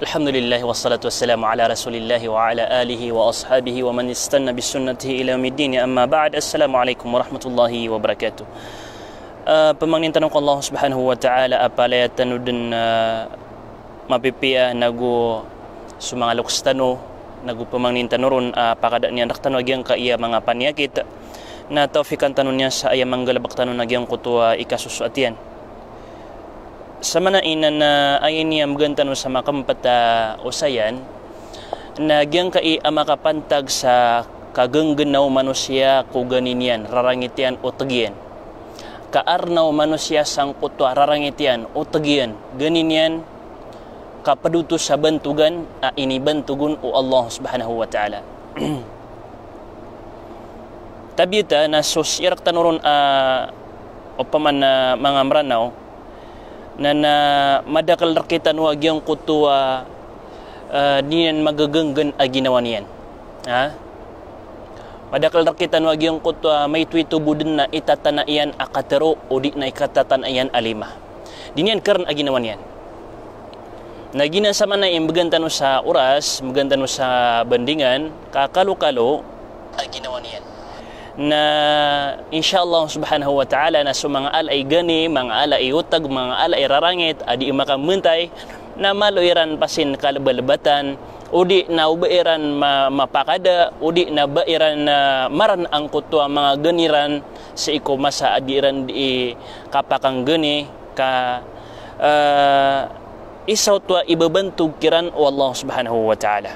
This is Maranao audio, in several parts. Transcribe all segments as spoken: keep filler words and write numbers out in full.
Alhamdulillah, wassalatu wassalamu ala Rasulillah wa ala alihi wa ashabihi wa man istanna bi sunnatihi ila yaumiddin. Amma ba'd. Assalamu alaikum warahmatullahi wabarakatuh. Ah, pamangnin tano ko Allah Subhanahu wa Ta'ala a palaya tano den, ah, mapipiya nago so manga loks tano, nago pamangnin tano ron, ah, pakada niyan rektano a giyangkaya manga paniyakit, na tawfikan tano niyan sa aya manggalebek tano na giyangkoto a ikasosoat iyan. Sa mana inan na aya ini a mbegan tano sa makempet a osayan, na giyangkai a makapantag sa kagenggenaw manosiya ko gani niyan, rarangit iyan, oteg iyan. Kaarnaw manosiya sangkoto a rarangit iyan, oteg iyan, gani niyan, kaped oto sa bantogan a inibantogon o Allah Subhanahu wa Ta'ala. Tabiya ta na so sii rektano ron a opama na manga Mranaw, na, na madakel rekitano a giyangkoto a, ah, di niyan magegenggen a ginawa niyan. Ha? Madakel rekitano a giyangkoto a maitoito bo den na itatana iyan a katero, o di na ikatatana iyan a lima. Di niyan keren a ginawa niyan. Na giyanan sa mana i mbegan tano sa oras, mbegan tano sa bandingan, ka kalokalo a ginawa niyan. Na insha Allah Subhanahu wa Ta'ala na so manga ala i gani, manga ala i oteg, manga ala i rarangit a di makambantay, na malo iran pasin kalebalebatan, o di na o ba iran ma-, mapakada, o di na ba iran, ah, maran angkoto a manga gani ran sii ko masa a di iran di kapakanggani, ka, ah, isa oto a ibebantog kiran o Allah Subhanahu wa Ta'ala.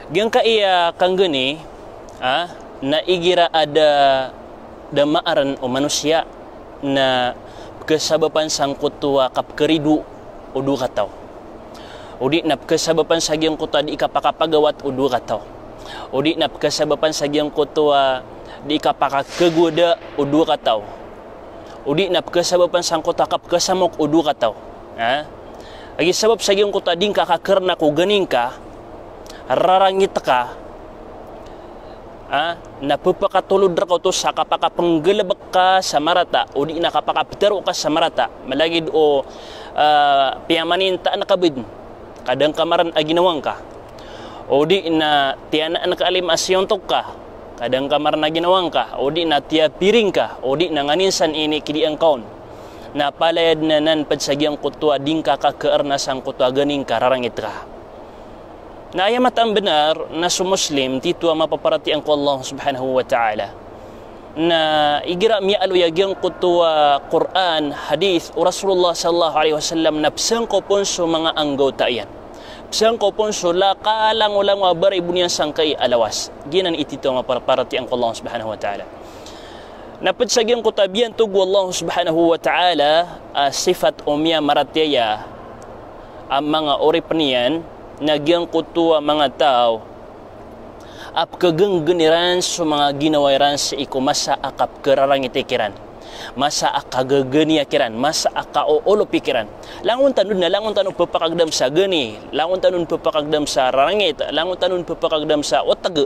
Giyangkaya kanggani, ah, na igira a da, da maaren o manosiya, na pekasabapan sangkoto a kapekerido o dowa kataw. O di na pekasabapan sa giyangkoto a di kapakapagawat o dowa kataw. O di na pekasabapan sa giyangkoto a di kapakakegoda o dowa kataw. O di na pekasabapan sangkoto a kapekasamok o dowa kataw. Ha? Lagid sabap sa giyangkoto a di ngka kakerena ko gani ngka, rarangit ka, ha? Na pepakatolod reka oto sa kapakapenggalebek ka sa marata, o di na kapakapetero ka sa marata. Malagid o, ah, piyamanintaan ka bed, ka da ngka maran a ginawa ngka. O di na tiyanaan ka a lima a siyontok ka, ka da ngka maran a ginawa ngka. O di na tiyapiring ka, o di na nganin san ini kidiyangkaon. Na palaya den anan ped sa giyangkoto a di ngka kakeerna sangkoto a gani ngka, rarangit ka. Na aya mataan a benar na so Muslim, tito a mapaparatiyaya ko Allah Subhanahu wa Ta'ala, na igira miyaaloy a giyangkoto a Qur'an, hadith o Rasulullah sallallahu alaihi wasallam, na pesangkopon so manga anggawta iyan. Pesangkopon so la-, kalangolangowan a baribo niyan sangkai a lawas. Giyanan i tito a mapaparatiyaya ko Allah Subhanahu wa Ta'ala. Na ped sa giyangkoto a biyantog o Allah Subhanahu wa Ta'ala a sifat o miyamaratiyaya a manga oripen iyan, na giyangkoto a manga taw a pekegenggen iran so manga ginawa iran sii ko masa a kapekerarangiti kiran, masa a kagegeniya kiran, masa a kaoolopi kiran. Langon tano den a, langon tano pepakagedam sa geni, langon tano pepakagedam sa rarangit, langon tano pepakagedam sa oteg.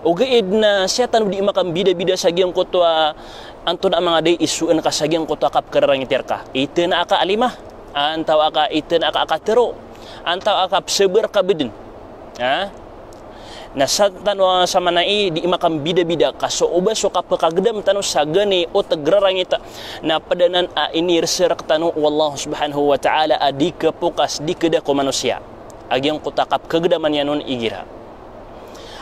Ogaid na siya tano di makambidabida sa giyangkoto a antonaa manga dai isoen ka sa giyangkoto a kapekerarangiti reka. Iten a ka a lima, antawaa ka iten a ka a katero, antawaa ka pesabar ka beden. Ha? Na sa tano a sa mana i di makambidabida ka so oba so kapekagedam tano sa geni, oteg, rarangit, na ped anan a inirese rektano o Allah Subhanahu wa Ta'ala a di kepokas, di keda ko manosiya a giyangkoto a kapekegedaman iyan on igira.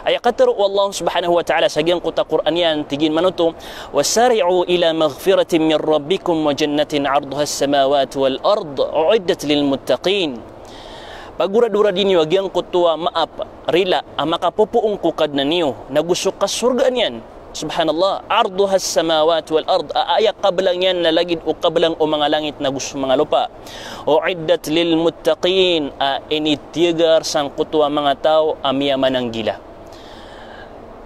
Aya katero o Allah Subhanahu wa Ta'ala sa giyangkoto a Qur'an iyan, tig iyan manoto, "Wasari'u ila maghfiratin min rabbikum wa jannatin 'arduhas samawati wal ard, u'iddat lil muttaqin." Pagoradoradi niyo a giyangkoto a maap, rila, a makapopoon ko Kadnan iyo, nago so kasorgaan iyan. Subhanallah, 'arduhas samawati wal ard, a aya kabelang iyan na lagid o kabelang o manga langit nago so manga lopa. U'iddat lil muttaqin, a initiyagar sangkoto a manga taw a miyamananggila.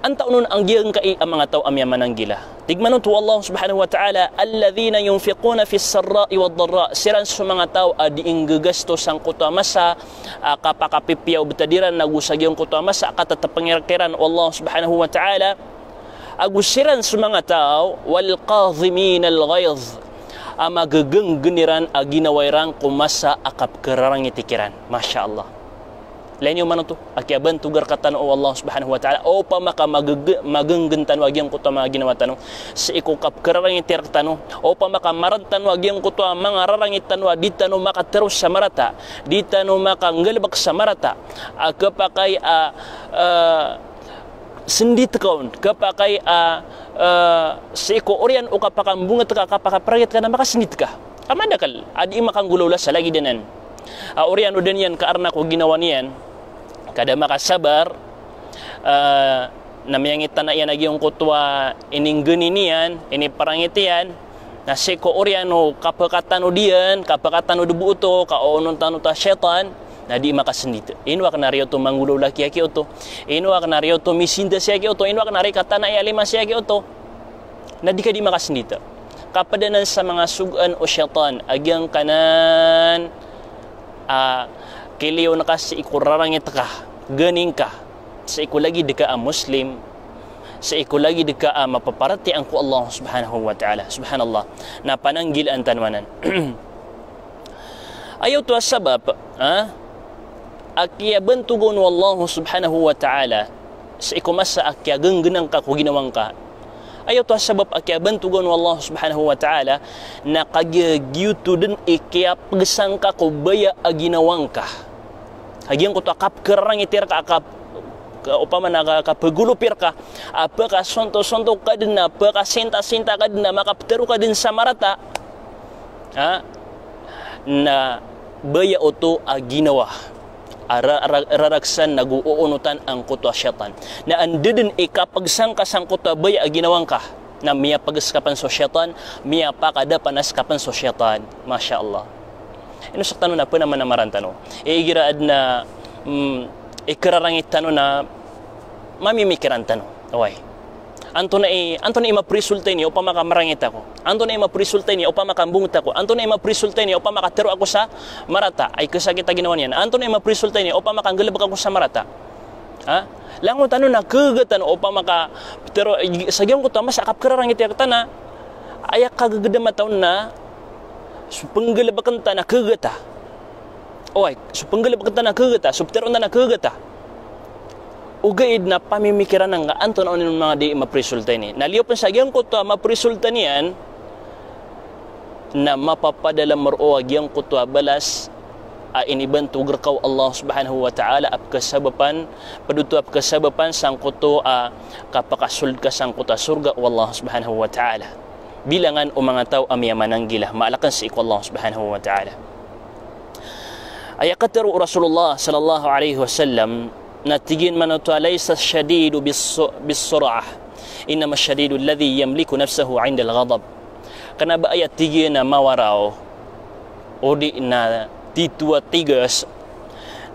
Antawaa on a giyangkai a manga taw a miyamananggila? Tig man oto o Allah subhanahu wa ta'ala, "Alladhina yunfiquna fis sarra'i wad darra." Siran so manga taw a dii nggagasto sangkoto a masa a kapakapipiya o btad iran, ago sa giyangkoto a masa a katatpngi rkiran o Allah subhanahu wa ta'ala. Ago siran so manga taw, "Wal kadhiminal ghayz." A magggngn iran a ginawa iran ko masa a kapkrarangiti kiran. Masha Allah. Lagid iyo man oto a kiyabantog rktano o Allah subhanahu wa ta'ala. Opama ka magg-, magggn tano a giyangkoto a manga ginawa tano sii ko kapkrarangiti rktano. Opama ka marad tano a giyangkoto a manga rarangit tano a di tano makatharo sa marata, di tano makanggalbk sa marata, a khapakay a, ah, sndit ka on, khapakay a, ah, sii ko oriyan o kapakambongat ka, kapakaprangit ka na makasndit ka. Ka madakl a dii makanggolawla sa lagid anan. A oriyan o da niyan kaarna ko ginawa niyan, ka da makasabar, ah, na miyangitan iyan a giyangkoto a ininggni niyan, iniprangit iyan, na sii ko oriyan o kapkatanod iyan, kapkatanod bo oto, ka oonot tano oto a shaytan, na dii makasndit. Ino akn a riyoto manggolawla kiya giyoto? Ino akn a riyoto misinda siya giyoto? Ino akn a riyoto katanai a lima siya giyoto? Na di ka dii makasndit. Ka pd anan sa manga sogoan o shaytan a giyangkanan a kiliyon ka sii ko rarangit ka, gani ngka, sii ko lagid ka a Muslim, sii ko lagid ka a mapaparatiyaya ko Allah subhanahu wa ta'ala. Subhanallah. Na pananggilaan tano anan. Aya oto a sabap, ha? A kiyabantogan o Allah subhanahu wa ta'ala sii ko masa a kiyaggngna ngka ko ginawa ngka. Aya oto a sabap a kiyabantogan o Allah subhanahu wa ta'ala na kagiya giyoto dn i kiyapgsa ngka ko baya a ginawa ngka. A giyangkoto a kapkrarangiti rka, a kap-, ka-, opama na ka-, kapagolopi rka, a pkasonto-sonto ka dn, a pkasinta-sinta ka dn, a makaptharo ka dn sa marata. Ha? Na baya oto a ginawa a ra-, ra-, raraksan ago oonotan angkoto a shaytan. Na anda dn i kapgsangka sangkoto a baya a ginawa ngka, na miyapgs ka pn so shaytan, miyapakadapanas ka pn so shaytan. Masha Allah. Ino sktano na pnamanamaran tano. Igira adn a, mm, ikrarangit tano na mamimikiran tano. Oway. Antonaa i, antonaa i maprisulta ini opama ka marangit ako? Antonaa i maprisulta ini opama ka mbongt ako? Antonaa i maprisulta ini opama ka tharo ako sa marata? Ay, khasakit a ginawa niyan. Antonaa i maprisulta ini opama ka nggalbk ako sa marata? Ha? Langon tano na khagaga tano opama ka ptharo, sa giyangkoto a masa a kapkrarangiti rktano. Aya kagagdama tano na so pnggalbkn tano na khagaga ta. Oway, so pnggalbkn tano na khagaga ta, so ptharoon tano na khagaga ta. Ogaid na pamimikiran angka antonaa on i manga dii maprisulta ini. Na liyo pn sa giyangkoto a maprisulta niyan, na mapapadalm roo a giyangkoto a balas a inibantog rka o Allah subhanahu wa ta'ala a pkhasabapan, pd oto a pkhasabapan sangkoto a kapakasold ka sangkoto a sorga o Allah subhanahu wa ta'ala. Bilangan o manga taw a miyamananggila, maalkn sii ko Allah subhanahu wa ta'ala. Aya katharo o Rasulullah sallallahu alaihi wasallam, na tig iyan man oto a, "Laysa ash-shadidu bis-, bis-sur'ah, innama ash-shadidu alladhi yamliku nafsahu 'indal ghadab." Kna ba aya tig iyan a mawaraw, odi na titho a tigas,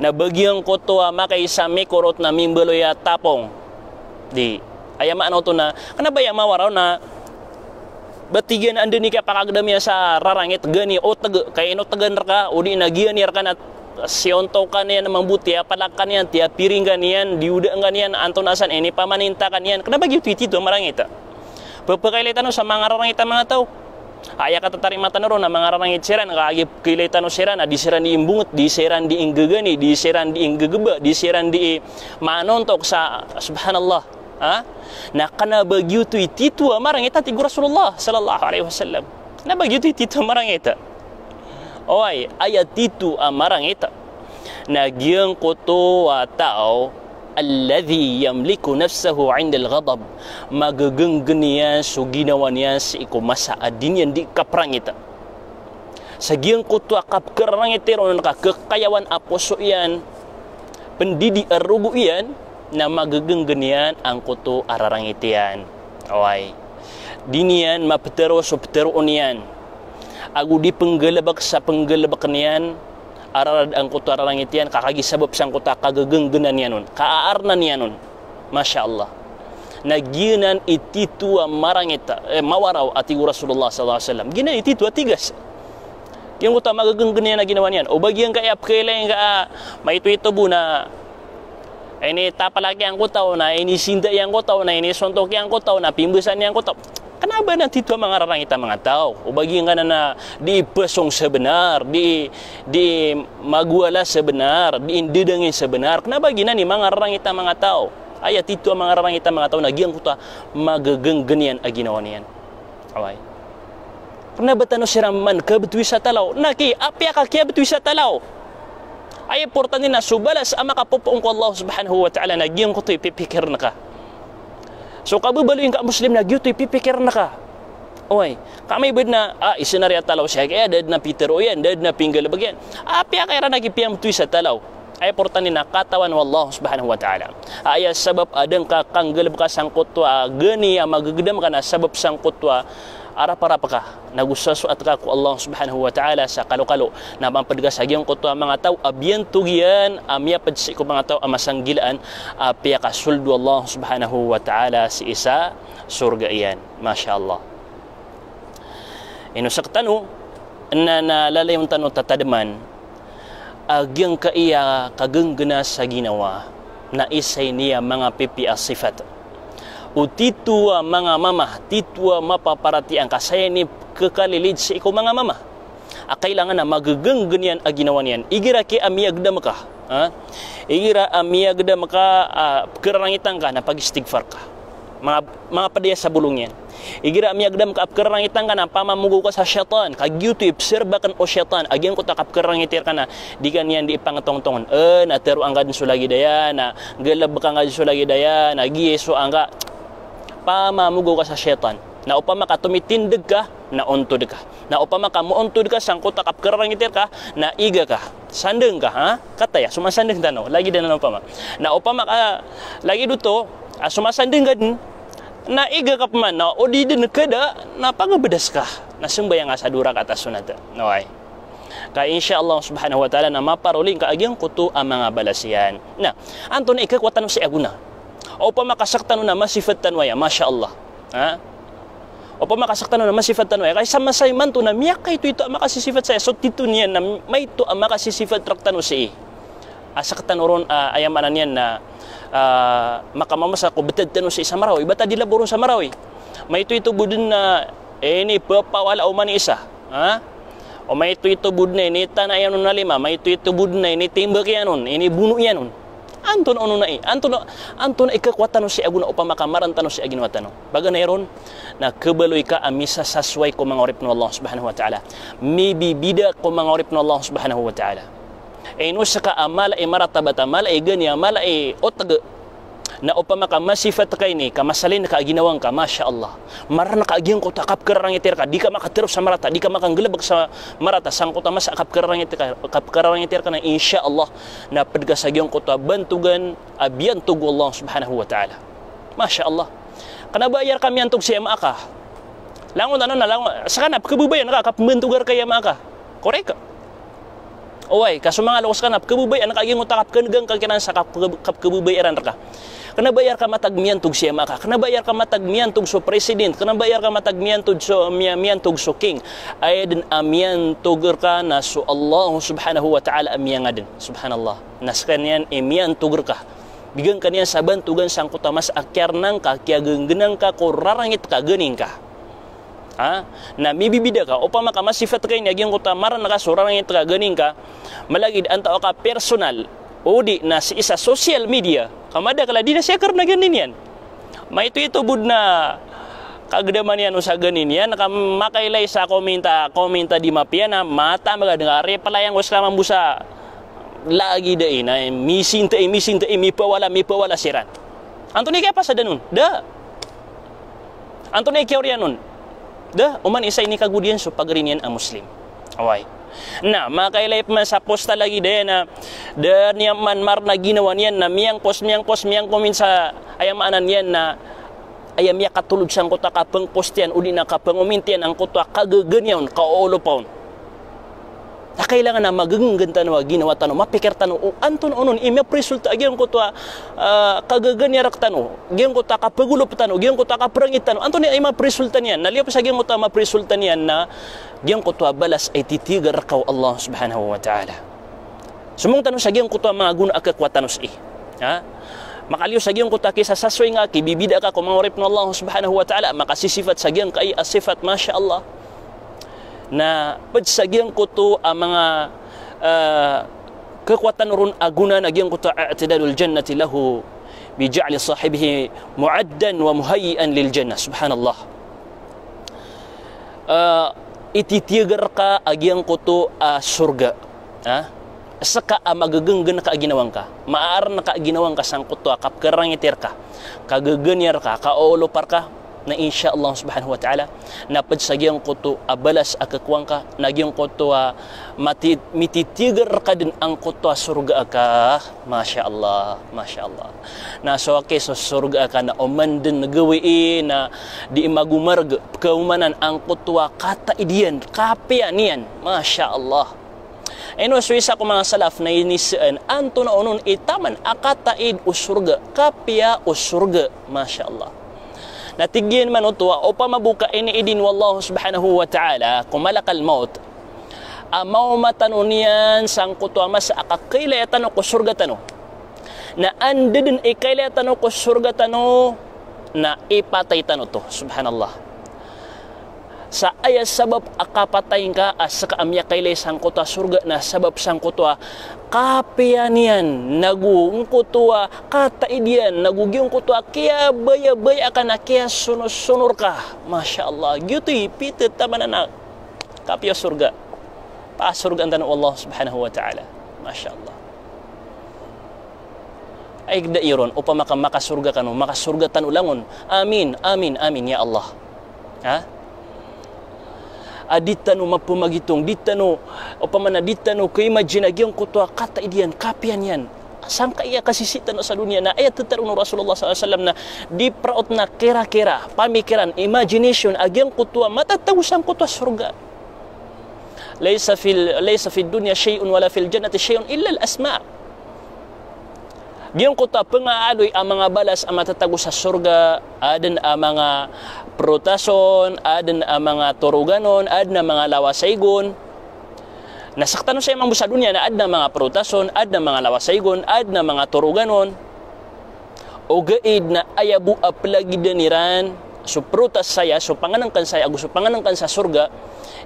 na ba giyangkoto a makaisa mikorot na mimbaloy a tapong. Di, aya maana oto na, kna ba aya mawaraw na, ba tig iyan a anda i kapakagdam iyan sa rarangit gani otg, ka inotgan rka, odi na giyani rka na siyontokan iyan a mamboti a palak ka niyan, tiyapiring ka niyan, diyoda ka niyan, antonaa san, inipamaninta ka niyan, kna ba giyoto i titho a marangit. Pphakailay tano sa manga rarangit a manga taw. Aya katatarima tano ron na manga rarangit siran, ka aya pkhailay tano siran, a di siran dii mbongt, di siran dii nggagani, di siran dii nggagba, di siran dii manontok sa, subhanallah. Ha? Na kna ba giyoto i titho a marangit a tig o Rasulullah sallallahu alaihi wasallam. Kna ba giyoto i titho a marangit. Oway, aya titho a marangit na giyangkoto a taw alladhi yamliku nafsahu 'indal ghadab. Magaganggn iyan so ginawa niyan sii ko masa a di niyan dii kaprangit. Sa giyangkoto a kapkararangiti ron ka kakayawan a poso iyan, pndidi a rogo iyan, na magaganggn iyan angkoto a rarangit iyan. Oway. Di niyan maptharo so ptharoon iyan. Ago di pnggalbk sa pnggalbk niyan a rarad angkoto a rarangit iyan, ka kagiya sabap sangkoto a kagaganggnan iyan on, kaaarnan iyan on. Masha Allah. Na giyanan i tito a marangit, eh, mawaraw a tig o Rasulullah sallallahu alaihi wasallam. Giyanan i tito a tigas. Giyangkoto a magagenggen iyan a ginawa niyan. O ba giyangkaya pekailay ngka a maito-ito bo na initapalak iyan ko taw, na inisinda iyan ko taw, na inisontok iyan ko taw, na pimbesaan iyan ko taw. Kena ba na tito a mangararangit a manga taw. O ba giyangkanan a di ipesong sa benar, di, di magowala sa benar, di indedangin sa benar. Kena ba giyanan i mangararangit a manga taw. Aya tito a mangararangit a manga taw na giyangkoto a magagenggen iyan a ginawa niyan. Oway. Kena ba tano siran man kabetowi sa talaw. Na ki, apiya ka kiyabetowi sa talaw, aya importante na so balas a makapopoon ko Allah subhanahu wa ta'ala na giyangkoto i pipikirn ka. So kababaloy ngka a Muslim na giyoto i pipikirn ka. Oway. Ka amay bo den a, ah, isa na riya talaw siya, kaya da den a pitero iyan, da den a pinggalebek iyan. Apiya ka iran a kipiyambetowi sa talaw. Aya importante na katawan o Allah subhanahu wa ta'ala. Aya sabap a da ngka kanggalebeka sangkoto a gani a magegedam ka na sabap sangkoto a araparap ka. Na go sasoat ka ko Allah subhanahu wa ta'ala sa kalokalo. Na maped ka sa giyangkoto a manga taw a biyantog iyan a miyaped sii ko manga taw a masanggilaan a piyakasold o Allah subhanahu wa ta'ala sii sa sorga iyan. Masha Allah. Ino sektano, na, na lalayon tano tatademan a giyangkaya kagenggena sa ginawa na isa ini a manga pipiya a sifat o tito a manga mama, tito a mapaparatiyaya ngka, saya ini kekalilid sii ko manga mama a kailangan a magegenggen iyan a ginawa niyan. Igira ki a miyagedam ka, ha? Igira a miyagedam ka, ah, pekerarangitan ka na pagistigfar ka. Manga, manga pedaya sa bolong iyan. Igira a miyagedam ka a pekerarangitan ka na pamamogaw ka sa shaytan, ka giyoto i peserbaken o shaytan a giyangkoto a kapekerarangitir ka na di ka niyan di pangetongtongen. Eh, na tero angka den so lagid aya, na galebek angka den so lagid aya, na giya so angka. Pamamogaw ka sa shaytan. Na opama ka tomitindeg ka, na ontod ka. Na opama ka moontod ka sangkoto a kapekerarangitir ka, na iga ka. Sandeng ka, ha? Kataya, so masandeng tano. Lagid anan opama. Na opama ka, lagid oto, ah, so masandeng ka den, na iga ka peman, na o di den keda, na pagabedas ka. Na sembayang ka sa dowa rakaat a sonat. Oway. Ka insha Allah subhanahu wa ta'ala na maparoli ngka a giyangkoto a manga balas iyan. Na, antonaa i kekuatan o si agona? Opama ka sektano na masifat tano aya, masha Allah. Ha? Opama ka sektano na masifat tano aya, ka isa masa imanto na miyakaito-ito a makasisifat saya, so tito niyan na maito a makasisifat rektano sii. A sektano ron, ah, aya maana niyan na, ah, makamamasa ko betad tano sii sa Marawi, bata di labo ron sa Marawi. Maito-ito bo den na, eh, ini pepawala o mani isa. Ha? O maito-ito bo den na initana iyan on a lima, maito-ito bo den na initimbak iyan on, inibono iyan on. Antonaa onon ai, antonaa, antonaa i kekuatan o si agona opama ka maranta no si aginawa tano. Paganay ron, na kebaloy ka a misasasoway ko manga oripen o Allah subhanahu wa ta'ala. Mibibida ko manga oripen o Allah subhanahu wa ta'ala. Ino seka a mala i maratabat a mala i gani a mala i oteg. Na opama ka masifat ka ini, ka masalin ka a ginawa ngka, masha Allah. Marna ka a giyangkoto a kapekerarangitir ka, di ka makatero sa marata, di ka makanggalebek sa marata, sangkoto a masa a kapekerarangitir ka, kapekerarangitir ka na insha Allah, na ped ka sa giyangkoto a bantogan a biyantog o Allah subhanahu wa ta'ala. Masha Allah. Kena ba aya reka miyantog si ama aka. Langon tano na langon, seka na pekebebayaan ka, kapembantoga reka i ama aka. Korek? Oway, ka so manga lokes ka na pekebebayaan ka a giyangkoto a kapekenegang ka kiran sa kapeke-, kapekebebayaan reka. Kena ba aya reka matag miyantog si ama aka. Kena ba aya reka matag miyantog so president. Kena ba aya reka matag miyantog so, miya-, miyantog so king. Aya den a miyantog reka na so Allah subhanahu wa ta'ala a miyangaden. Subhanallah. Na sekaniyan i miyantog reka. Bigan ka niyan sa bantogan sangkoto a masa a kiyarna ngka, kiyagenggenan ka ko rarangit ka, gani ngka. Ha? Na mibibida ka, opama ka masifat ka ini a giyangkoto a marna ka so rarangit ka, gani ngka, malagid antawaa ka personal, o di na sii sa social media, ka madakel a di na siya karna gani niyan. Maito-ito bo den a kagedaman iyan o sa gani niyan, ka makailay sa kominta, kominta di mapiya na mataan ka den a reply angko seka mambo sa lagid ai na misinta i, misinta i, mipawala, mipawala siran. Antonaa i kiyapasadan on? Da. Antonaa i kiyaoriyan on? Da, oman isa ini kagodiyan so pagari niyan a Muslim. Oway. Na, makailay peman sa posta lagid aya na, da niyan man marna ginawa niyan na miyangpost, miyangpost, miyangcomment sa aya maana niyan na aya miyakatolod sangkoto a kapangpost iyan, o di na kapangcomment iyan angkoto a kagagani on, kaoolopa on. Sa kailangan a magegenggen tano a ginawa tano, mapikir tano, o antonaa onon i mapresulta a giyangkoto a, ah, kagegeniyar tano, giyangkoto a kapegolop tano, giyangkoto a kaprengit tano, antonaa i mapresulta niyan, na liyo pn sa giyangkoto a mapresulta niyan na giyangkoto a balas a ititiger rka o Allah subhanahu wa ta'ala. Somong tano sa giyangkoto a manga gono a kekuwatan tano sii. Ha? Makaliyo sa giyangkoto a kisasasoy nga, kibibida ka ko manga oripn o Allah subhanahu wa ta'ala, makasisifat sa giyangkai a sifat, masha Allah. Na pd sa giyangkoto a manga, ah, kekuwatan tano ron a gona na giyangkoto a i'tidadul jannati lahu bi ja'li sahibihi mu'addan wa muhayyi'an lil jannah. Subhanallah. Ah, ititiger rka a giyangkoto a sorga. Ha? Ska a magegenggen ka a ginawa ngka. Maaren ka a ginawa ngka sangkoto a kapkerangiti rka, kagegeniyar ka, kaolopa rka. Na insha Allah subhanahu wa ta'ala, na pd sa giyangkoto a balas a kekuwan ka, na giyangkoto a mati-, mititiger rka dn angkoto a sorga ka. Masha Allah, masha Allah. Na so aki so sorga ka na oman dn gawii na dii magomarg, pkaomanan angkoto a kataid iyan, kapiya niyan. Masha Allah. Ino so isa ko manga salaf na inisaan, antonaa onon i taman a kataid o sorga, kapiya o sorga. Masha Allah. Na tig iyan man oto a opama bo ka iniidin o Allah subhanahu wa ta'ala ko malakal maut a maoma tano niyan sangkoto a masa a kakailaya tano ko sorga tano. Na anda dn i kailaya tano ko sorga tano, na ipatay tano oto. Subhanallah. Sa aya sabap a kapatay ngka a ska a miyakailay sangkoto a sorga na sabap sangkoto a kapiya niyan, nago angkoto a kataid iyan, nago giyangkoto a kiyabayabaya ka na kiyasonorsonor ka. Masha Allah. Giyoto i pithataman a kapiya o sorga. Pasorgaan tano o Allah subhanahu wa ta'ala. Masha Allah. Ay, da iron, opama ka makasorga kano, makasorga tano langon. Amin, amin, amin, ya Allah. Ha? A di tano mapemagitong, di tano, opama na di tano ka-imagine a giyangkoto a kataid iyan, kapiya niyan. Sangkai a kasisii tano sa doniya na aya tetaroon o Rasulullah sallallahu alaihi wasallam na di praot na kira-kira, pamikiran, imagination, a giyangkoto a matatago sangkoto a sorga. Laysa fil, laysa fid dunya shay'un wala fil jannati shay'un illa al-asma'. Giyangkoto a pengaaloy a manga balas a matatago sa sorga, aden a manga protason, aden a manga toroganon, aden a manga lawasaygon. Na sktano saya mambo sa doniya na aden a manga protason, aden a manga lawasaygon, aden a manga toroganon. Ogaid na aya bo a plagidan iran so protas saya, so pangenengken saya, ago so pangenengken sa sorga.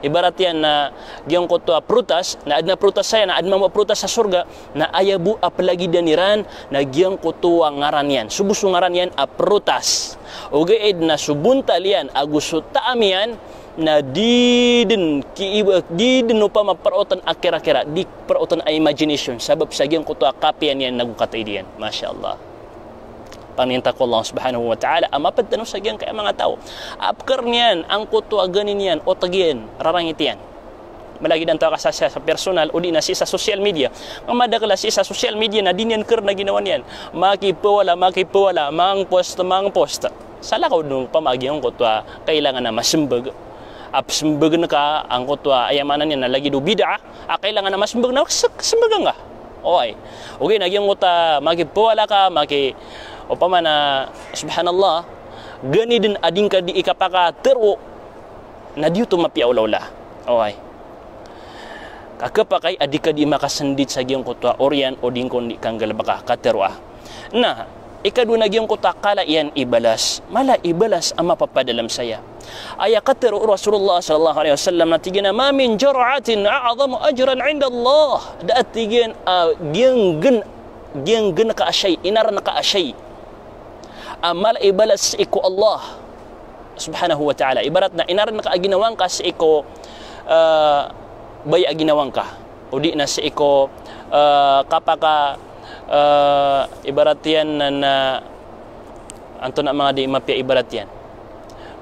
Ibarat iyan na giyangkoto a protas, na aden a protas saya, na aden mambo a protas sa sorga, na aya bo a plagidan iran na giyangkoto a ngaran iyan. So bo so ngaran iyan a protas. Ogaid na so bontal iyan, ago so taam iyan, na di den ki-, di den opama praotan a kira-kira, di praotan a imagination, sabap sa giyangkoto a kapiya niyan nago kataid iyan. Masha Allah. Paninta ko Allah subhanahu wa ta'ala a maped tano sa giyangkaya manga taw a pekar niyan angkoto a gani niyan, oteg iyan, rarangit iyan. Malagid anto a kasasaya sa personal, odi na sii sa social media. Nga madakel a sii sa social media na di niyan keren a ginawa niyan. Makipawala, makipawala, mangpost, mangpost. Salakaw den opama a giyangkoto a kailangan a masembag. A pesembegen ka angkoto a aya maana niyan na lagid o bid'ah, a kailangan a masembag na sek-, sembag angka. Oway. Ogaid na giyangkoto a makipawala ka, maki-, opama na, subhanallah, gani den a di ngka di ikapakatero, na di oto mapiya olaola. Oway. Ka kepakay a di ka di makasendit sa giyangkoto a oriyan o di ngka on di kanggalebeka, kateroa. Na ikadowa na giyangkoto a kala iyan i balas. Mala i balas a mapapadalem saya. Aya katero o Rasulullah sallallahu alaihi wasallam na tig iyan a, "Ma min jar'atin a'zamu ajran 'inda Allah." Da a tig iyan a giyanggen, giyanggen ka a shay, inaren ka a shay a mala i balas sii ko Allah subhanahu wa ta'ala. Ibarat na inaren ka a ginawa ngka sii ko, eh, baya a ginawa ngka. Odi na sii ko, eh, kapaka, eh, ibarat iyan na, na, antonaa manga di mapiya ibarat iyan.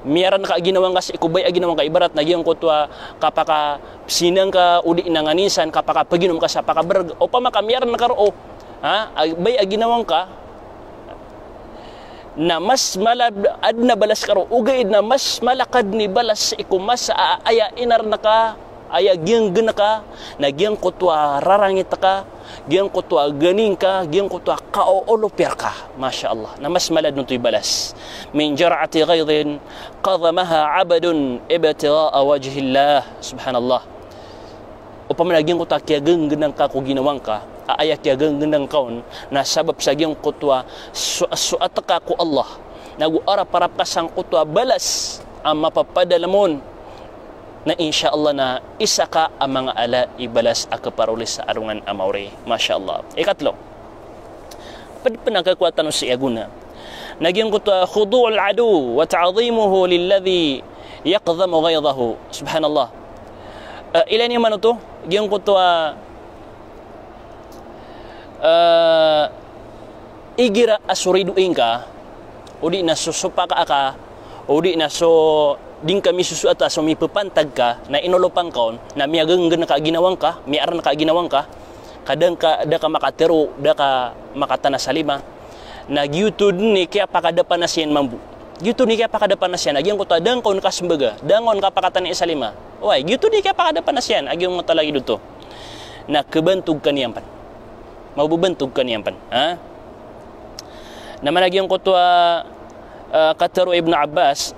Miyaren ka a ginawa ngka sii ko baya a ginawa ngka, ibarat na giyangkoto a kapakapsina ngka, odi na nganin san, kapakapaginom ka sa pakabereg. Opama ka miyaren ka roo, ha? A, baya a ginawa ngka, na mas mala, aden a balas ka roo, ogaid na mas mala ka den i balas sii ko masa a, aya inaren ka Aya giyangkn ka, na giyangkoto a rarangit ka, giyangkoto a ganing ka, giyangkoto a kaoolopi rka. Masha Allah. Na mas mala dn oto i balas. Min jar'ati ghaidhin qadhamaha abdun ibtigha'a wajhillah. Subhanallah. Opama na giyangkoto a kiyaganggnan ka ko ginawa ngka, a aya kiyaganggnan ka on, na sabap sa giyangkoto a so-, soat ka ko Allah. Nago araparap ka sangkoto a balas a mapapadalm on. Na insha Allah na isa ka a manga ala i balas a kaparoli sa alongan a maori. Masha Allah. Ikatlo. Pd pn a kakowa tano sii a gona na giyangkoto a khudu'ul aduw wa ta'dhimuhu lilladhi yaqdhamu ghaidhahu. Subhanallah. Eh, ilay niyo man oto, giyangkoto a, eh, igira a so ridoay ngka, odi na so sopaka aka, odi na so di ngka misosoat a so mipapantag ka, na inolopan ka on, na miyaganggn ka a ginawa ngka, miyaarn ka a ginawa ngka, ka da ngka, da ka makatero, da ka makatana sa lima. Na giyoto dn i kiyapakadapan a siyan mambo. Giyoto dn i kiyapakadapan a siyan, a giyangkoto a da ngka on kasmbaga, da ngka on kapakatana sa lima. Oway, giyoto dn i kiyapakadapan a siyan, a giyangkoto a lagid oto. Na kabantog ka niyan pn. Mababantog ka niyan pn. Ha? Na mana giyangkoto a, ah, katero o Ibn Abbas,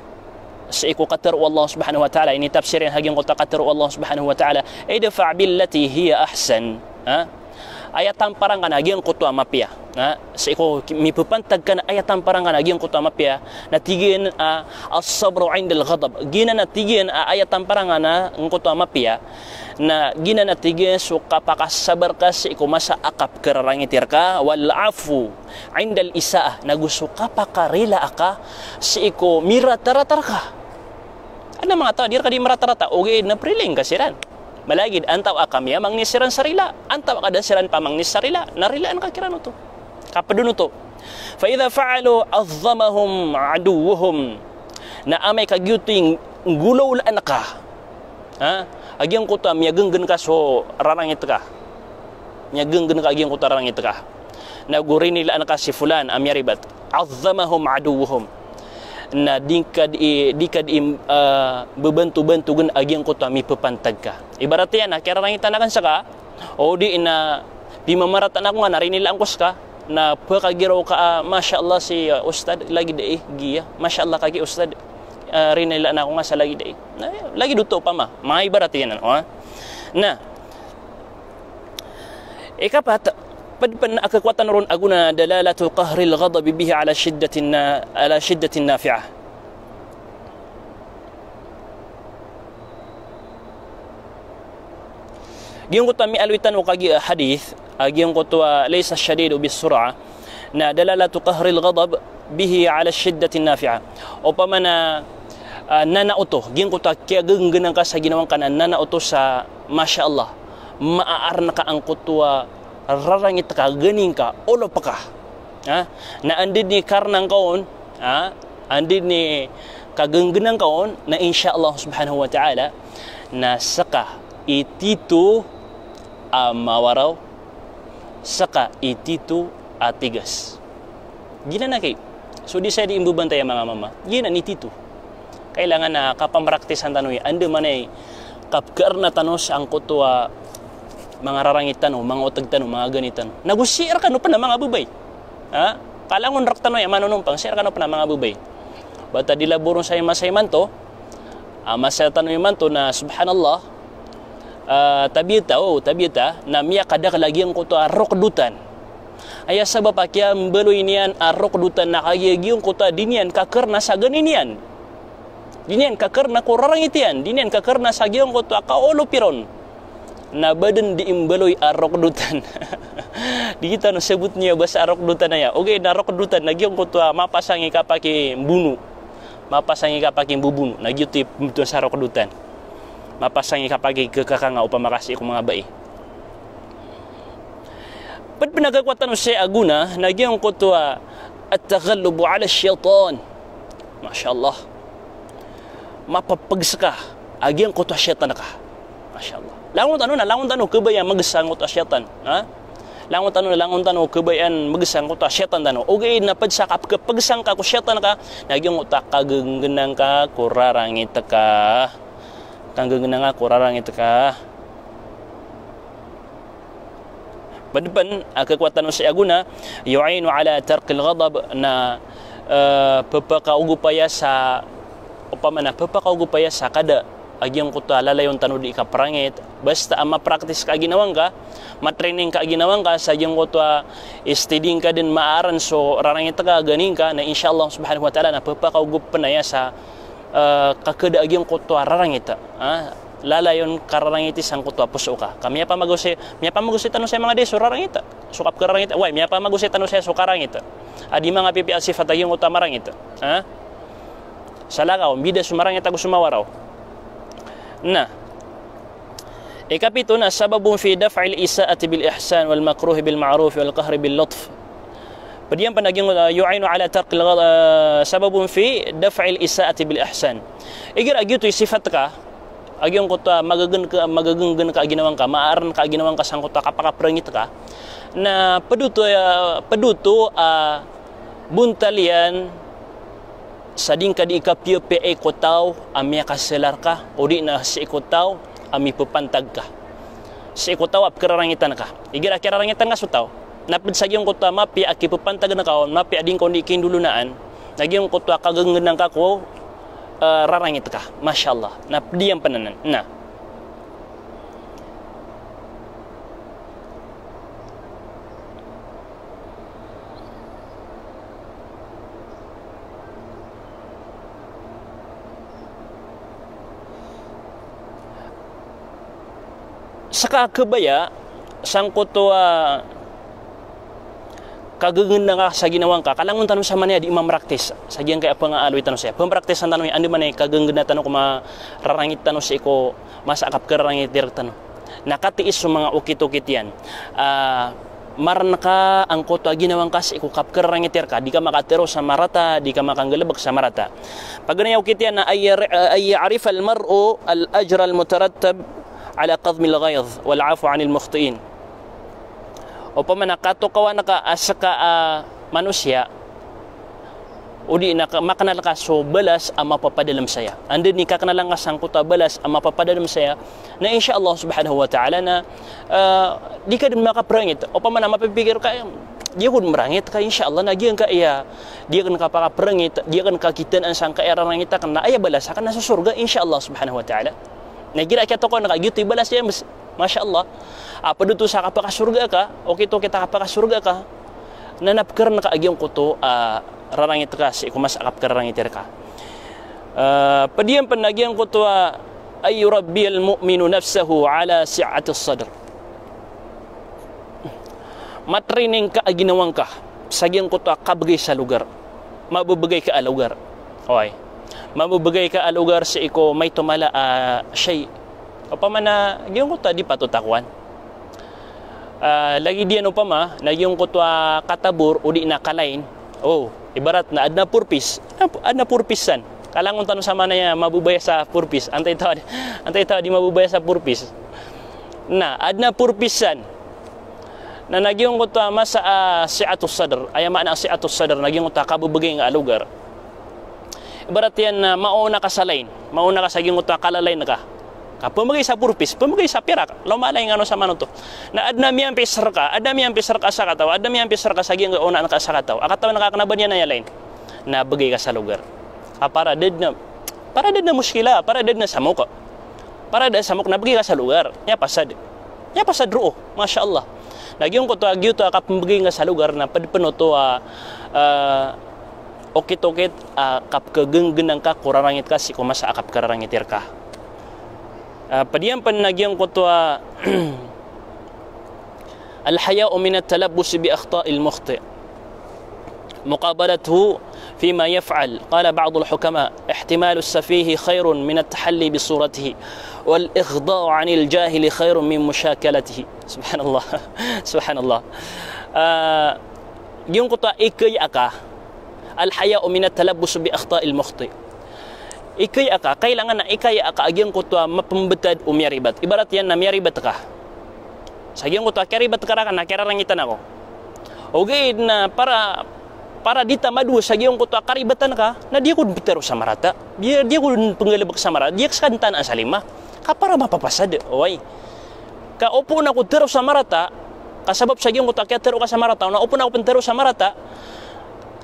sii ko katero o Allah Subhanahu wa Ta'ala, initafsir iyan a giyangkoto a katero o Allah Subhanahu wa Ta'ala, "Idfa' billati hiya ahsan." Ha? Aya tamparan ka na giyangkoto a mapiya. Ha? Sii ko ki-, mipapantag ka na aya tamparan ka na giyangkoto a mapiya, na tig iyan a, as-sabru 'indal ghadab. Giyanan a tig iyan a aya tamparan ka na giyangkoto a mapiya, na giyanan a tig iyan so kapakasabar ka sii ko masa a kapkhararangit rka, wal 'afwu 'indal isa'ah, nago so kapakarila aka sii ko miratarata rka. Adn a manga taw a di rka di maratarata, ogaid na priling ka siran. Malagid antawaa ka miyamangni siran sa rila, antawaa ka da siran pamangni sa rila, na rilaan ka kiran oto. Kapd on oto. Fa idha fa'alu 'azzamahum 'aduwwuhum. Na amay ka giyoto i nggolawlaan ka. Ha? A giyangkoto a miyaganggn ka so rarangit ka. Miyaganggn ka a giyangkoto a rarangit ka. Nago rinilaan ka si fulan a miyaribat. 'Azzamahum 'aduwwuhum. Na di ka di, di ka di, ah, babanto-bantogn a giyangkoto a mipapantag ka. Ibarat iyan a kiyararangitan akn ska, odi na pimamarataan ako nga na rinilaan ko ska, na pkagiraw ka, ah, masha Allah si, ah, ustad, lagid ai, giya. Masha Allah kagiya ustad, ah, rinilaan ako nga sa lagid ai. Na, lagid oto opama. Manga ibarat iyan, ano, ha? Na, ikapat, pd pn a kakowa tano ron a gona, dalalatu qahril ghadabi bihi ala shiddatin na-, ala shiddatin nafi'ah. Giyangkoto a miyaaloy tano kagiya hadith, a giyangkoto a laysa shadidu bis sur'ah, na dalalatu qahril ghadab bihi ala shiddatin nafi'ah. Opama na, ah, nanaoto, giyangkoto a kiyaganggnan ka sa ginawa ngka na nanaoto sa, masha Allah, maaarn ka angkoto a rarangit ka, ganing ka, olop ka. Ha? Na anda dn i karna ngka on, ha? Anda dn i kaganggnan ka on, na insha Allah subhanahu wa ta'ala, na ska i tito a mawaraw, ska i tito a tigas. Giyanan aki. So di saya di imbabantay a manga mama. Giyanan i tito. Kailangan a kapamraktisan tano iyan. Andamanaya i kapkarna tano sa angkoto a manga rarangit tano, manga otag tano, manga gani tano. Nago sii rkano pn a manga babay. Ha? Kalangon rktano iyan manonompang, sii rkano pn a manga babay. Bata di laboron sa masa imanto, a masa tano imanto na, subhanallah, ah, tabiat, o, tabiat, na miyakadakl a giyangkoto a rokdotan. Aya sabap a kiyambaloy niyan a rokdotan na kagiya giyangkoto a di niyan kakarna sa gani niyan. Di niyan kakarna ko rarangit iyan, di niyan kakarna sa giyangkoto a kaolopi ron. Na ba dn di imbaloy a rokdotan. Di tano sabotn iyan ba sa rokdotan aya. Ogaid na rokdotan na giyangkoto a mapasang i kapakimbono. Mapasang i kapakimbobono. Na giyoto i pmbtowan sa rokdotan. Mapasang i kapakikakanga opama ka sii ko manga bai. Pd pn a kakowa tano sii a gona, na giyangkoto a at-taghallubu ala shaytan. Masha Allah. Mapapagska a giyangkoto a shaytan ka. Masha Allah. Langon tano na, langon tano kabaya magsa angkoto a shaytan. Ha? Langon tano na, langon tano kabaya magsa angkoto a shaytan tano. Ogaid na pd sa kapkapagsa ngka ko shaytan ka, na giyangkoto a kaganggnan ka ko rarangit ka. Kanggengenang ako rarangit ka. Ped pen a kekuatan o si agona, yu'inu ala tarkil ghadab, na, eh, pepakaogopaya sa, opama na pepakaogopaya sa kada a giyangkoto a lalayon tano di kaperangit. Basta a ma-practice ka a ginawa ngka, ma-training ka a ginawa ngka sa giyangkoto a steady ngka den maaran so rarangit ka, gani ngka, na insha Allah subhanahu wa ta'ala na pepakaogopen aya sa eh, kakeda a giyangkoto a rarangit, ah, lalayon kararangiti sangkoto a poso ka. Ka miyapamagosay, miyapamagosay tano saya manga di so rarangit, so kapkararangit, way, miyapamagosay tano saya so karangit. A di manga pipiya a sifat a giyangkoto a marangit. Ah? Salakaw, mbida so marangit ago so mawaraw. Na, ikapito na, sababun fi daf'il isa'ati bil ihsan wal makruhi bil ma'ruf wal qahri bil lutf. Ped iyan pen a giyangkoto, ah, yu'inu ala tarkil ghad-, ah, sababun fi daf'il isa'ati bil ihsan. Igira a giyoto i sifat ka, a giyangkoto a magegen ka, magegenggen ka a ginawa ngka, maaran ka a ginawa ngka sangkoto a kapakaperangit ka. Na ped oto, ah, ped oto, ah, bontal iyan sa di ngka di kapiyapiya sii ko taw a miyakasalar ka, o di na sii ko taw a mipepantag ka. Sii ko taw a pekerarangitan ka. Igira kerarangitan ka so taw, na ped sa giyangkoto a mapiya a kipepantagen ka on, mapiya a di ngka on di kindolonaan, na giyangkoto a kagenggenang ka ko, eh, rarangit ka. Masha Allah. Na ped iyan pen anan. Na. Seka kebaya sangkoto a kagenggenang ka sa ginawa ngka, kalangon tano sa manaya di mamraktis sa giyangkaya pengaaloy tano saya. Pemraktisan tano iyan, andamanaya i kagenggenang tano ko mararangit tano sii ko masa a kapekerarangitir tano. Na katiis so manga okit-okit iyan. Ah, marn ka angkoto a ginawa ngka sii ko kapekerarangitir ka, di ka makatero sa marata, di ka makanggalebek sa marata. Paganay a okit iyan na ay, ay ya'rifal mar'u al ajra al mutarattab ala kadhmil ghaidh wal afu anil mukhtiin. Opama na katokawan ka a seka a manosiya, o di na ka, makenal ka so balas a mapapadalem saya. Anda i kakenalan ka sangkoto a balas a mapapadalem saya, na insha Allah subhanahu wa ta'ala na, eh, di ka den makaperangit. Opama na mapipikir ka, eh, di ako den merangit ka, insha Allah, na giyangkaya di aken kapakaperangit, di aken kakitaan sangkaya rarangit aken, na aya balas aken na so sorga, insha Allah subhanahu wa ta'ala. Na igira kiyatokawan ka, giyoto i balas iyan, bes-, masha Allah. A ped oto sa kapakasorga ka, okit-okit a kapakasorga ka, na napekeren ka a giyangkoto a rarangit ka sii ko masa a kapekerarangitir ka. Eh, ped iyan pen a giyangkoto a, ay yurabbiyal mu'minu nafsahu ala si'atis sadr. Matraining ka a ginawa ngka sa giyangkoto a kabegay sa logar. Mabebegay ka a logar. Oway. Mabebegay ka a logar sii ko maito mala a shay. Opama na giyangkoto a di patot a kowan. Ah, lagid iyan opama na giyangkoto a katabor o di na kalain. O, ibarat na aden a purpis. Aden a purpis san. Kalangon tano sa manaya mabebaya sa purpis. Antai taw a di, antai taw a di mabebaya sa purpis. Na, aden a purpis san. Na, na giyangkoto a masa a si'atus sadr. Aya maana a si'atus sadr, na giyangkoto a kabebegay nga a logar. Ibarat iyan na maona ka sa lain. Maona ka sa giyangkoto a kalalain ka. Ka pemegay sa purpis, pemegay sa pirak. Lomalain kano sa manoto. Na aden a miyampis reka, aden a miyampis reka sa kataw, aden a miyampis reka sa giyangkoto a onaan ka sa kataw. A katawan ka kena ba niyan aya lain. Na begay ka sa logar. A para da den a, para da den a muskila, para da den a samok. Para da den a samok na begay ka sa logar. Miyapasad. Miyapasad roo. Masha Allah. Na giyangkoto a giyoto a kapembegay nga sa logar na ped pen oto a, ah, okit-okit a kapekegenggenang ka ko rarangit ka sii ko masa a kapekerarangitir ka. Ah, ped iyan pen na giyangkoto a الحياء من التلبس بأخطاء المخطئ مقابلته فيما يفعل. قال بعض الحكماء: احتمال السفيه خير من التحلي بصورته، والإغضاء عن الجاهل خير من مشاكلته. سبحان الله. سبحان الله. Ah, giyangkoto a ikaya ka, الحياء من التلبس بأخطاء المخطئ. Ikaya ka, kailangan a ikaya ka a giyangkoto a mapembetad o miyaribat. Ibarat iyan na miyaribat ka. Sa giyangkoto a kiyaribat ka raken na kiyararangitan ako. Ogaid na para, para di ta madowa sa giyangkoto a karibatan ka, na di ako den petero sa marata. Di, di ako den penggalebek sa marata. Di ako seka den tanaan sa lima. Ka para mapapasad, oway. Ka opama ko tero sa marata, ka sabap sa giyangkoto a kiyatero ka sa marata, na opama ko pn tero sa marata,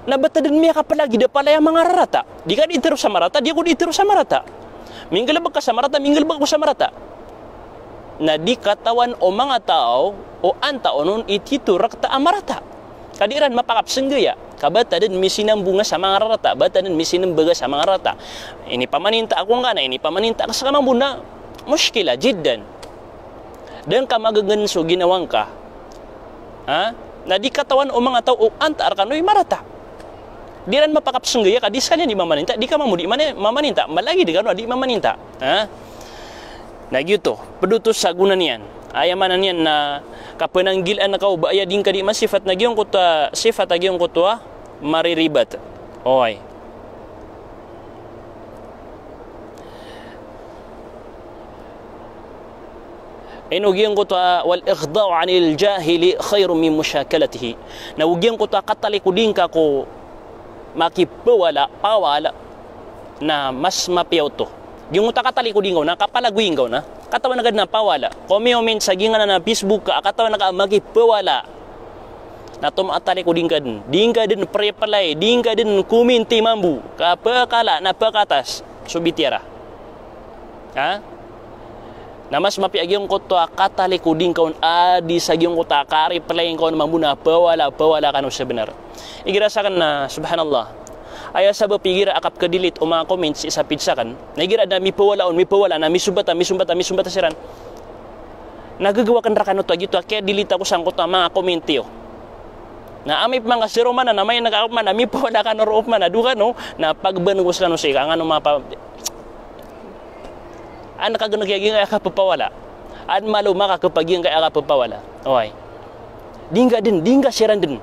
na ba ta dn miyakapalagid a palaya mangararata. Di ka di tero sa marata, di ako di tero sa marata. Minggalbk ka sa marata, minggalbk ako sa marata. Na di katawan o manga taw o antawaa on i tito rkta a marata. Ka di ran mapakapsnggaya. Ka ba ta dn misinambonga sa mangararata, ba ta dn misinmbaga sa mangararata. Inipamaninta ako ngka na, inipamaninta ako sa kamambo na, mushkila jiddan. Da ngka magngn so ginawa ngka. Ha? Na di katawan o manga taw o antaa rkano i marata. Di ran mapakapsnggaya ka di skaniyan di mamaninta, di ka mambo di mani-, mamaninta, malagid kano a di mamaninta. Ha? Na giyoto, pd oto sa gona niyan. Aya maana niyan na kapananggilaan ka o ba aya di ngka di masipat na giyangkoto a sipat a giyangkoto a mariribat. Oway. Ino giyangkoto a, "Wal ighda'u anil jahili khairun min mushakalatihi." Na o giyangkoto a katalikodi ngka ko makipawala, pawala, na mas mapiya oto. Giyangkoto a katalikodi ngka on na, kapalagoy ngka on na, katawan ka dn a pawala. Komi-, comment sa giyangkanan a Facebook ka, katawan ka a makipawala. Na tomo a talikodi ngka dn. Di ngka dn preply, di ngka dn comment i mambo. Ka pkala, na pkatas. So bitiyara. Ha? Na mas mapiya giyangkoto a katalikodi ngka on a di sa giyangkoto a kareply ngka on mambo na pawala, pawala kano sabnar. Igira sakn na, subhanallah. Aya sabap igira a kapkha-delete o manga comment sii sa page sakn. Na igira na mipawala on, mipawala, na misombata, misombata, misombata siran. Na gagawa akn rkano oto a giyoto a kiya-delete ako sangkoto a manga comment iyo. Na amay pman ka sii roo man na, na amay na ka man na, mipawala kano roo man na, dowa kano, na pagban ko skano sii ka, angkano mapa-, an ka gnk a giyangkaya kapapawala. An malo maka kpagiyangkaya kapapawala. Oway. Di ngka dn, di ngka siran dn.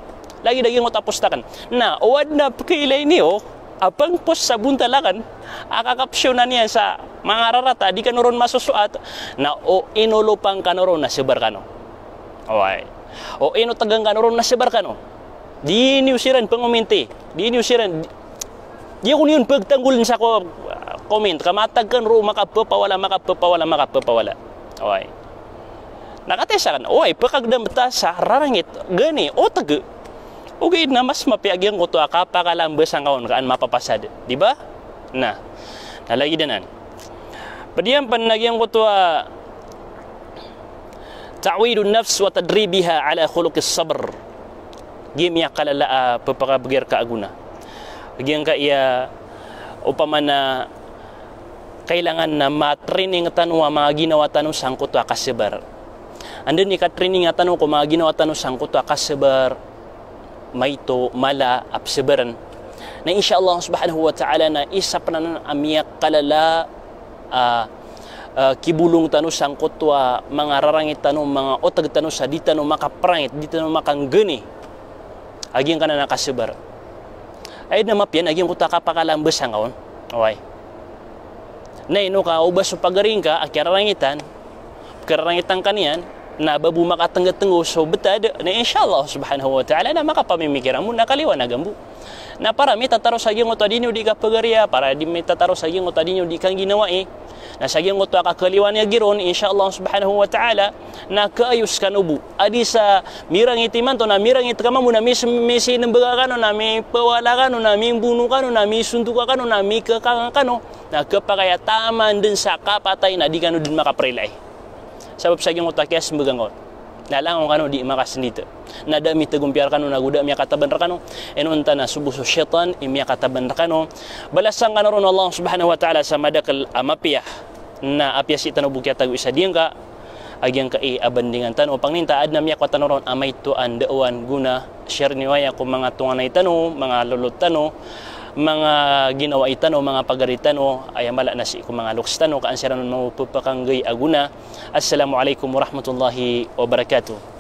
Lagid a giyangkoto a post akn. Na, o adn a pkailay niyo a pang-post sa bontal akn a kakapsyonan iyan sa mangararata, di kano ron masosoat, na o inolopang kano ron na sabar kano. Oway. O inotgan kano ron na sabar kano. Di niyo siran pangominti. Di niyo siran, di ako niyo pagtanggoln sa ko-, comment. Ka matag kano ron makapapawala, makapapawala, makapapawala. Oway. Na katii sakn, oway, pkagdam ta sa rarangit, gani, otg. Ogaid na mas mapiya giyangkoto a kapakalambasa ngka on ka an mapapasad. Di ba? Na, na lagid anan. Pd iyan pn a giyangkoto a ta'widun nafs wa tadribiha ala khuluqis sabr. Giya miyakalala a pphakabgay rka a gona. Giyangkaya opama na kailangan na ma-training tano a manga ginawa tano sangkoto a kasabar. Anda i ka-training tano ko manga ginawa tano sangkoto a kasabar, maito, mala a psabarn. Na insha Allah subhanahu wa ta'ala na isa pn anan a miyakalala a, a, kibolong tano sangkoto a manga rarangit tano, manga otg tano sa di tano makaprangit, di tano makanggani a giyangkanan a kasabar. Aya dn a mapiya na giyangkoto a kapakalambasa ngka on. Oway. Na ino ka o ba so pagari ngka a kiyararangitan, kiyararangitan ka niyan, na ba bo makatnggatnggo so btad, na insha Allah subhanahu wa ta'ala na makapamimikir mambo na kaliwanagan bo. Na para mitataro sa giyangkoto a di niyo di kapagariya, para di mitataro sa giyangkoto a di niyo di kangginawai. Na sa giyangkoto a kakaliwanagi ron, insha Allah subhanahu wa ta'ala, na kaayos kano bo. A di sa mirangit imanto, na mirangit ka mambo, na mis-, misinmbaga kano, na mipawala kano, na mimbono kano, na misontoka kano, na mikakanga kano, na khapakay a taman dn sa kapatay na di kano dn makaprelay. Sabap sa giyangkoto a kiyasmbaga ngka on. Na langon kano di makasndit. Na da a mitagompiya rkano, na go da a miyakataban rkano. Inonta na so bo so shaytan i miyakataban rkano. Balasan kano ron o Allah subhanahu wa ta'ala sa madakl a mapiya. Na apiya sii tano bo kiyatagoi sa diyangka a giyangkai a bandingan tano. Pangninta adn a miyakowa tano ron a maito a ndaowan, gona, share niyo aya ko manga tonganay tano, manga lolot tano, manga ginawai tano, manga pagari tano, aya mala na sii ko manga loks tano, ka an siran mambo pphakanggai a gona. Assalamu alaikum warahmatullahi wabarakatuh.